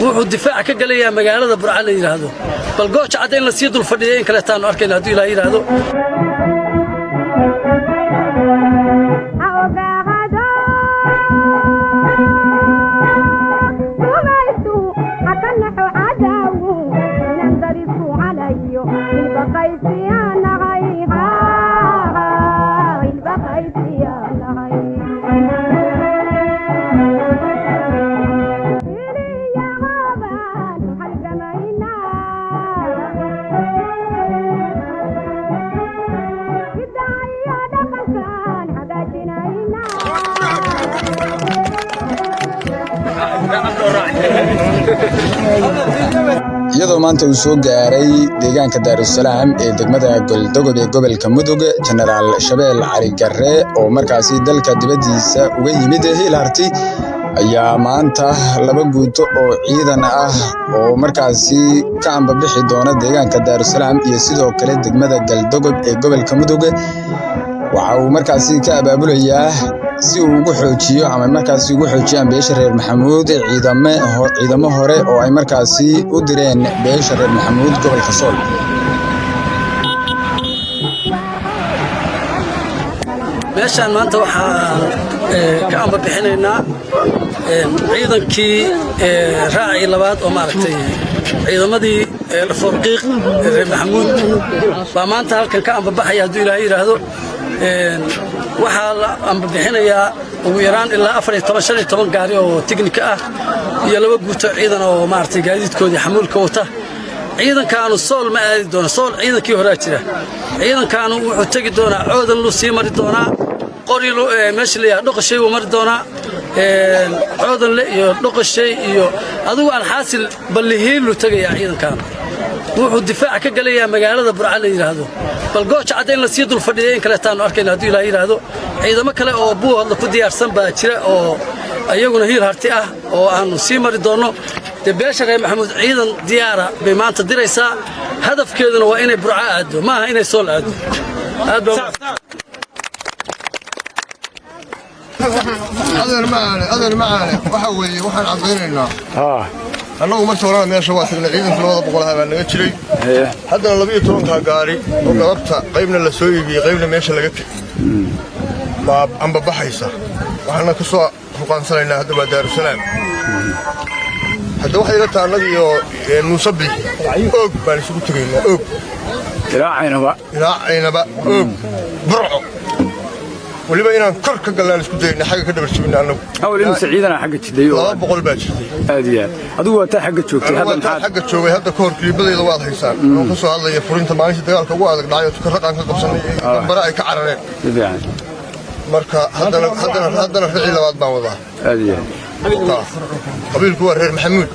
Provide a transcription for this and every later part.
Wuxuu difaaca ka gelayaa magaalada Burca la yidhaahdo. Bal Gooja Cadde in la sii dul fadhiya in kaleetaannu arkayna hadduu Ilaah yidhaahdo. Iyadoo maanta uu soo gaaray deegaanka Daarusalaam ee degmada Goldogob ee gobolka Mudug Jenaraal Shabeel Cali Garre oo markaasi dalka dibaddiisa uga yimid hiil harti, ayaa maanta laba guuto oo ciidan ah oo markaasi ka ambabixi doona deegaanka Daarusalaam iyo sidoo kale degmada Galdogob ee gobolka Mudug waxa uu markaasi ka abaabulayaa si uu ugu xoojiyo ama markaasi ugu xoojiyaan beesha reer Maxamuud ciidamo hore oo ay markaasi u direen beesha reer Maxamuud gobolka Sool. Meeshaan maanta waxaan ka ambabixinaynaa ciidankii raacii labaad oo maaragtay ciidamadii Forqiiq reer Maxamuud baa maanta halkan ka ambabaxaya hadduu Ilaahay yidhaahdo. Waxaa la ambabixinayaa ugu yaraan ilaa 14, 15 gaari oo tiknika ah iyo laba guuto ciidan oo maaragtay gaadiidkoodii xamuulka wata. Ciidankaanu Sool ma aadi doono, Sool ciidankii horaa jira. Ciidankaanu wuxuu tegi doonaa Coodan, luu sii mari doonaa Qori, meesha la yidhaha Dhoqoshay buu mari doonaa, Coodanle iyo Dhoqoshay iyo adigu alxaasil Ballihiiluu tegayaa. Ciidankaanu wuxuu difaaca ka gelayaa magaalada Burca la yidhaahdo. Bal Gooja Cadde in la sii dul fadhiya in kaleetaannu arkayna hadduu Ilaah yidhaahdo. Ciidamo kale oo Buuhodla ku diyaarsan baa jira oo ayaguna hiil harti ah oo aannu sii mari doonno. Dee beesha reer Maxamuud ciidan diyaara bay maanta diraysaa, hadafkeeduna waa inay Burco aaddo, ma aha inay Sool aaddo. Adeer macaane, adeer macaane, waxa weeye waxaan caddaynaynaa annagu markii horena meesha waa tagnay, ciidanka 200 ahaa baa naga jiray, haddana 12-kaa gaari oo galabta qaybna la soo iibiyey, qaybna meesha laga baa ambabaxaysa. Waxaana ka soo ruqaansanaynaa hadda waa Daarusalaam. Hadda waxay ila tahay annaga iyo Muuse Biixi Oog baan isugu tegaynaa, Oog ilaa Caynaba, ilaa Caynaba, Oog, Burco, weliba inaan kor ka gallaan isku dayna, xagga ka dhabar jibina annagu. Awal imse ciidana xagga jidhay? 200 baa jirtay. Aad iyo aad. Adigu waa taa xagga joogtay hadda? Waa taa maxaad xagga joogay hadda ka hor. Kiliibadayda waad haysaan oo ka soo hadlaya furinta maalintii dagaalka ugu adag dhacay oo Tukaraqaan ka qabsanay, Gambara ay ka carareen. Si fiican. Marka haddana ricii labaad baan wadaa. Aad iyo aad. Qabiilku waa reer Maxamuud.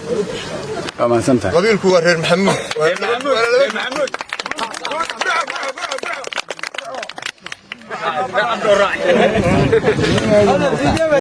Waa mahadsan tahay. Qabiilku waa reer Maxamuud. Reer Maxamuud.